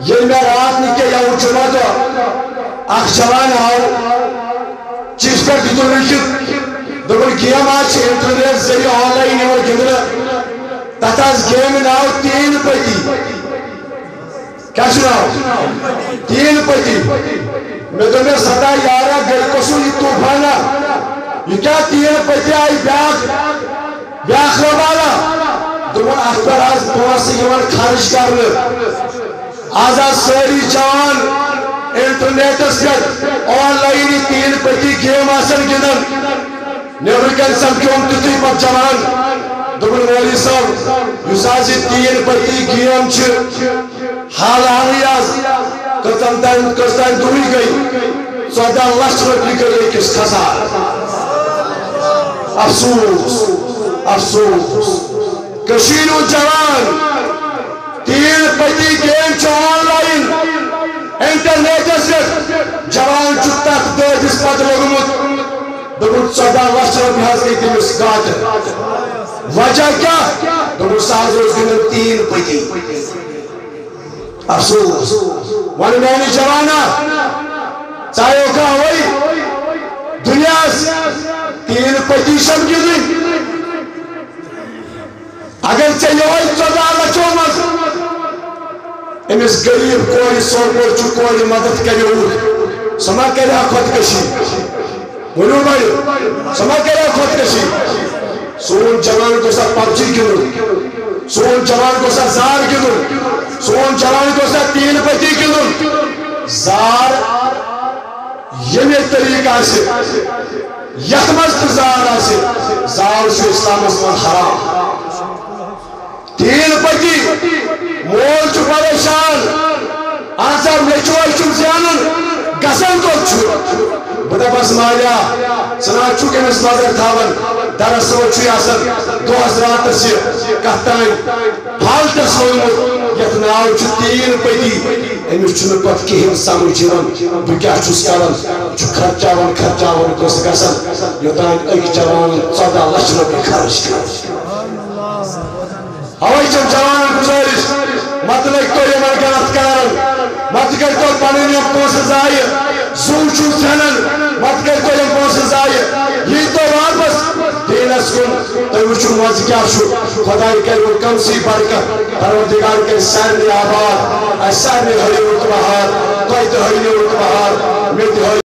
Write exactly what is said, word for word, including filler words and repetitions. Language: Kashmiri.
ییٚلہِ مےٚ راتھ نہٕ کینٛہہ یَوٕ جُمعہ دۄہ اَکھ جوان آو، چِٹھِ پٮ۪ٹھ دِتُن لیکھِتھ، دوٚپُن، گیم آز چھِ انٹرنیٹ ذٔریعہٕ آن لاین یِوان گِنٛدنہٕ، تَتھ آز گیمہِ ناو تین پتی۔ کیٛاہ چھُ ناو؟ تین پتی۔ مےٚ دوٚپ، مےٚ ستا یارا، گرِ کۄسُے یہِ طوٗفانا؟ یہِ کیٛاہ تین پتی آیہِ بیٛاکھ، بیٛاکھ روالا؟ دوٚپُن، اَتھ پٮ۪ٹھ آز پونٛسہٕ یِوان خرٕچ کرنہٕ۔ آز آز سٲری جوان انٹرنیٹس پٮ۪ٹھ آن لاین یہِ تین پتی گیم آسان گِنٛدان۔ نیبرٕ کنہِ سمکھیوم تیُتھُے پتہٕ جوان، دوٚپُن، مولوی صٲب، یُس آز یہِ تین پتی گیم چھِ، حال حالٕے آز کٔژن تام، کٔژ تام دۄہٕے گٔے، ژۄداہ لچھ رۄپیہِ گٔے أکِس خسار۔ افسوس، افسوس۔ کٔشیٖرِ ہُنٛد جوان، تین پتی گیم چھِ آن لاین، انٹرنیٹس پٮ۪ٹھ۔ جوان چھُ تتھ دٲدِس پتہٕ لوٚگمُت۔ دوٚپُن، ژۄداہ لچھ رۄپیہِ حظ گٔے تٔمِس گاٹہٕ۔ وجہ کیٛاہ؟ دوٚپُن، سُہ حظ اوس گِنٛدان تین پتی۔ افسوس۔ وَن میٛانہِ جوانا، ژٕ آیوکھا اوے دُنیاہس تین پتی چھم گِنٛدٕنۍ؟ اگر ژےٚ یِہوٚے ژۄداہ لچھو منٛز أمِس غریٖب کورِ، سوپور چہِ کورِ مدد کریووُتھ، سۄ ما کرِ ہا خۄدکشی؟ ؤنِو بھائی، سۄ ما کرِ ہا خۄدکشی؟ سون جوان گوٚژھ ہا پب جی گِنٛدُن، سون جوان گوٚژھ ہا زار گِنٛدُن، سون جوان گوٚژھ ہا تین پتی گِنٛدُن۔ زار ییٚمہِ طریٖقہٕ آسہِ، یتھ منٛز تہِ زار آسہِ، زار چھُ اسلامس منٛز حرام۔ تین پتی، مول چھُ پریشان، اہن سا، مےٚ چھُ وۄنۍ چھُم زینُن، گژھان کوٚت چھُ؟ بہٕ دپس، مالیا، ژٕ نہ حظ چھُکھ أمِس نظر تھاوان، دراصل چھُ یہِ آسان دۄہس راتس یہِ کتھ تام فالٹس لوٚگمُت، یتھ ناو چھُ تین پتی۔ أمِس چھُنہٕ پتہٕ کِہیٖنۍ سمجھ یِوان، بہٕ کیٛاہ چھُس کران، چھُ خرچاوان، خرچاوان، قٕسط گژھان، یوٚتام أکۍ جوانن ژۄداہ لچھ رۄپیہِ خرٕچ کٔرۍ۔ اوے چھم جوانن گزارش، مت لٔگۍ تو یِمن غلط کارن، مت کٔرۍ تو پنٕنۍ یِم پونٛسہٕ ضایع۔ زُو چھُو ژھٮ۪نان، مت کٔرۍ تو یِم پونٛسہٕ ضایع۔ یی تو واپس دینس کُن، تُہۍ وٕچھِو مزٕ کیٛاہ چھُ۔ خۄداے کرِ وۄنۍ کمسٕے برکت، پروردگار کرِ سارنٕے آباد، اسہِ سارنٕے ہٲیِو رُت بہار، تۄہہِ تہِ ہٲیِو رُت بہار۔